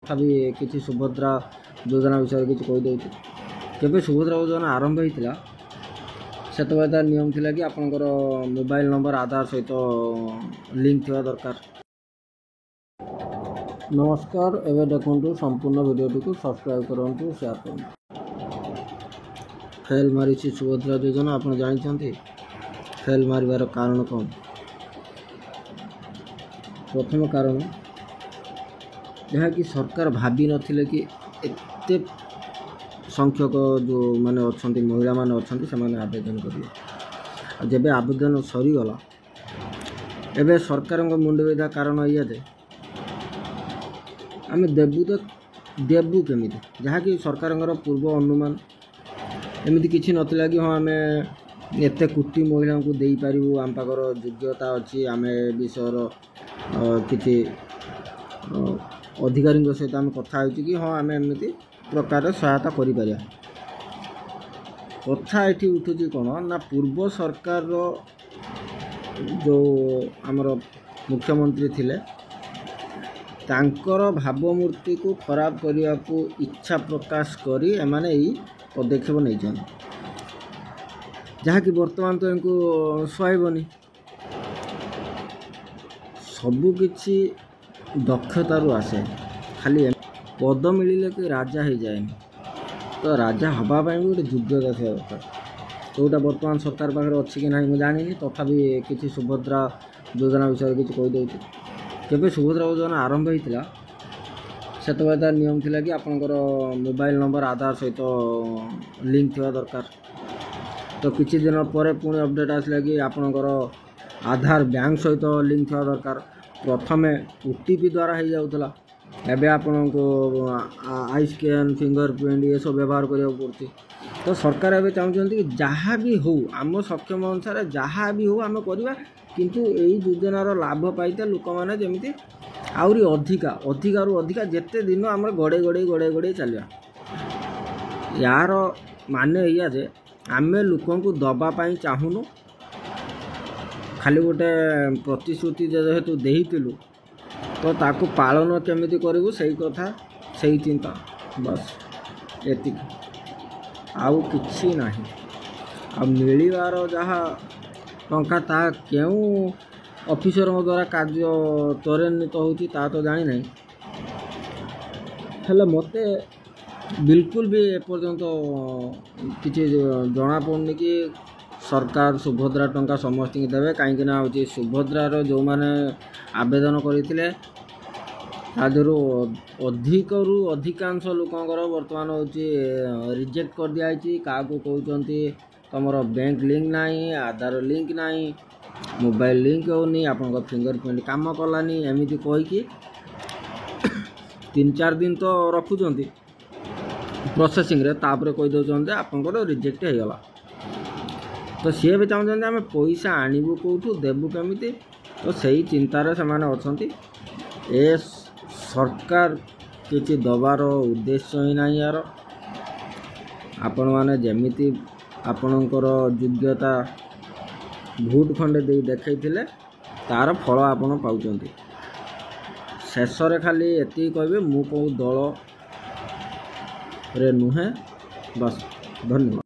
ତଥାପି କିଛି ସୁଭଦ୍ରା ଯୋଜନା ବିଷୟରେ କିଛି କହିଦେଉଛି। କେବେ ସୁଭଦ୍ରା ଯୋଜନା ଆରମ୍ଭ ହେଇଥିଲା, ସେତେବେଳେ ତାର ନିୟମ ଥିଲା କି ଆପଣଙ୍କର ମୋବାଇଲ ନମ୍ବର ଆଧାର ସହିତ ଲିଙ୍କ ଥିବା ଦରକାର। ନମସ୍କାର, ଏବେ ଦେଖନ୍ତୁ ସମ୍ପୂର୍ଣ୍ଣ ଭିଡ଼ିଓଟିକୁ, ସବସ୍କ୍ରାଇବ୍ କରନ୍ତୁ, ସେୟାର କରନ୍ତୁ। ଫେଲ୍ ମାରିଛି ସୁଭଦ୍ରା ଯୋଜନା, ଆପଣ ଜାଣିଛନ୍ତି ଫେଲ୍ ମାରିବାର କାରଣ କ'ଣ? ପ୍ରଥମ କାରଣ ଯାହାକି ସରକାର ଭାବିନଥିଲେ କି ଏତେ ସଂଖ୍ୟକ ଯେଉଁମାନେ ଅଛନ୍ତି, ମହିଳାମାନେ ଅଛନ୍ତି, ସେମାନେ ଆବେଦନ କରିବେ। ଆଉ ଯେବେ ଆବେଦନ ସରିଗଲା, ଏବେ ସରକାରଙ୍କ ମୁଣ୍ଡବିନ୍ଧା କାରଣ ଏଇଆ ଯେ ଆମେ ଦେବୁ ତ ଦେବୁ କେମିତି? ଯାହାକି ସରକାରଙ୍କର ପୂର୍ବ ଅନୁମାନ ଏମିତି କିଛି ନଥିଲା କି ହଁ, ଆମେ ଏତେ କୋଟି ମହିଳାଙ୍କୁ ଦେଇପାରିବୁ, ଆମ ପାଖର ଯୋଗ୍ୟତା ଅଛି, ଆମେ ଏ ବିଷୟର କିଛି ଅଧିକାରୀଙ୍କ ସହିତ ଆମେ କଥା ହେଇଛୁ କି ହଁ, ଆମେ ଏମିତି ପ୍ରକାର ସହାୟତା କରିପାରିବା। କଥା ଏଠି ଉଠୁଛି କ'ଣ ନା, ପୂର୍ବ ସରକାରର ଯେଉଁ ଆମର ମୁଖ୍ୟମନ୍ତ୍ରୀ ଥିଲେ, ତାଙ୍କର ଭାବମୂର୍ତ୍ତିକୁ ଖରାପ କରିବାକୁ ଇଚ୍ଛା ପ୍ରକାଶ କରି ଏମାନେ ଏଇ ପଦକ୍ଷେପ ନେଇଛନ୍ତି, ଯାହାକି ବର୍ତ୍ତମାନ ତ ଏଙ୍କୁ ସୁହାଇବନି। ସବୁକିଛି ଦକ୍ଷତାରୁ ଆସେ, ଖାଲି ପଦ ମିଳିଲେ କି ରାଜା ହେଇଯାଏନି। ତ ରାଜା ହେବା ପାଇଁ ବି ଗୋଟେ ଯୋଗ୍ୟତା ଥିବା ଦରକାର, ଯେଉଁଟା ବର୍ତ୍ତମାନ ସରକାର ପାଖରେ ଅଛି କି ନାହିଁ ମୁଁ ଜାଣିନି। ତଥାପି କିଛି ସୁଭଦ୍ରା ଯୋଜନା ବିଷୟରେ କିଛି କହିଦେଉଛି। କେବେ ସୁଭଦ୍ରା ଯୋଜନା ଆରମ୍ଭ ହେଇଥିଲା, ସେତେବେଳେ ତାର ନିୟମ ଥିଲା କି ଆପଣଙ୍କର ମୋବାଇଲ ନମ୍ବର ଆଧାର ସହିତ ଲିଙ୍କ ଥିବା ଦରକାର। ତ କିଛି ଦିନ ପରେ ପୁଣି ଅପଡ଼େଟ୍ ଆସିଲା କି ଆପଣଙ୍କର ଆଧାର ବ୍ୟାଙ୍କ ସହିତ ଲିଙ୍କ ଥିବା ଦରକାର। ପ୍ରଥମେ OTP ଦ୍ୱାରା ହେଇଯାଉଥିଲା, ଏବେ ଆପଣଙ୍କୁ I scan, finger print ଏସବୁ ବ୍ୟବହାର କରିବାକୁ ପଡ଼ୁଛି। ତ ସରକାର ଏବେ ଚାହୁଁଛନ୍ତି କି ଯାହା ବି ହଉ, ଆମ ସକ୍ଷମ ଅନୁସାରେ ଯାହା ବି ହଉ ଆମେ କରିବା, କିନ୍ତୁ ଏଇ ଯୋଜନାର ଲାଭ ପାଇତେ ଲୋକମାନେ ଯେମିତି ଆହୁରି ଅଧିକା, ଅଧିକାରୁ ଅଧିକା, ଯେତେ ଦିନ ଆମର ଗଡ଼େଇ ଗଡ଼େଇ ଗଡ଼େଇ ଗଡ଼େଇ ଚାଲିବା। ୟାର ମାନେ ଏଇଆ ଯେ ଆମେ ଲୋକଙ୍କୁ ଦେବା ପାଇଁ ଚାହୁଁନୁ, ଖାଲି ଗୋଟେ ପ୍ରତିଶ୍ରୁତି ଯେହେତୁ ଦେଇଥିଲୁ ତ ତାକୁ ପାଳନ କେମିତି କରିବୁ ସେଇ କଥା, ସେଇ ଚିନ୍ତା, ବାସ୍ ଏତିକି, ଆଉ କିଛି ନାହିଁ। ଆଉ ମିଳିବାର ଯାହା ଟଙ୍କା, ତାହା କେଉଁ ଅଫିସରଙ୍କ ଦ୍ୱାରା କାର୍ଯ୍ୟ ତ୍ୱରାନ୍ୱିତ ହେଉଛି ତାହା ତ ଜାଣିନାହିଁ, ହେଲେ ମୋତେ ବିଲକୁଲ ବି ଏପର୍ଯ୍ୟନ୍ତ କିଛି ଜଣାପଡ଼ୁନି କି ସରକାର ସୁଭଦ୍ରା ଟଙ୍କା ସମସ୍ତଙ୍କୁ ଦେବେ। କାହିଁକିନା ହେଉଛି ସୁଭଦ୍ରାର ଯେଉଁମାନେ ଆବେଦନ କରିଥିଲେ, ତା ଦେହରୁ ଅଧିକରୁ ଅଧିକାଂଶ ଲୋକଙ୍କର ବର୍ତ୍ତମାନ ହେଉଛି ରିଜେକ୍ଟ କରିଦିଆହେଇଛି। କାହାକୁ କହୁଛନ୍ତି ତୁମର ବ୍ୟାଙ୍କ ଲିଙ୍କ ନାହିଁ, ଆଧାର ଲିଙ୍କ ନାହିଁ, ମୋବାଇଲ ଲିଙ୍କ ହେଉନି, ଆପଣଙ୍କ ଫିଙ୍ଗର ପ୍ରିଣ୍ଟ କାମ କଲାନି, ଏମିତି କହିକି 3-4 ଦିନ ତ ରଖୁଛନ୍ତି ପ୍ରୋସେସିଂରେ, ତାପରେ କହିଦେଉଛନ୍ତି ଯେ ଆପଣଙ୍କର ରିଜେକ୍ଟ ହେଇଗଲା। ତ ସିଏ ବି ଚାହୁଁଛନ୍ତି ଆମେ ପଇସା ଆଣିବୁ କେଉଁଠୁ, ଦେବୁ କେମିତି, ତ ସେଇ ଚିନ୍ତାରେ ସେମାନେ ଅଛନ୍ତି। ଏ ସରକାର କିଛି ଦେବାର ଉଦ୍ଦେଶ୍ୟ ହିଁ ନାହିଁ ୟାର। ଆପଣମାନେ ଯେମିତି ଆପଣଙ୍କର ଯୋଗ୍ୟତା ଭୋଟ ଖଣ୍ଡେ ଦେଇ ଦେଖାଇଥିଲେ, ତା'ର ଫଳ ଆପଣ ପାଉଛନ୍ତି। ଶେଷରେ ଖାଲି ଏତିକି କହିବି, ମୁଁ କେଉଁ ଦଳରେ ନୁହେଁ, ବାସ୍, ଧନ୍ୟବାଦ।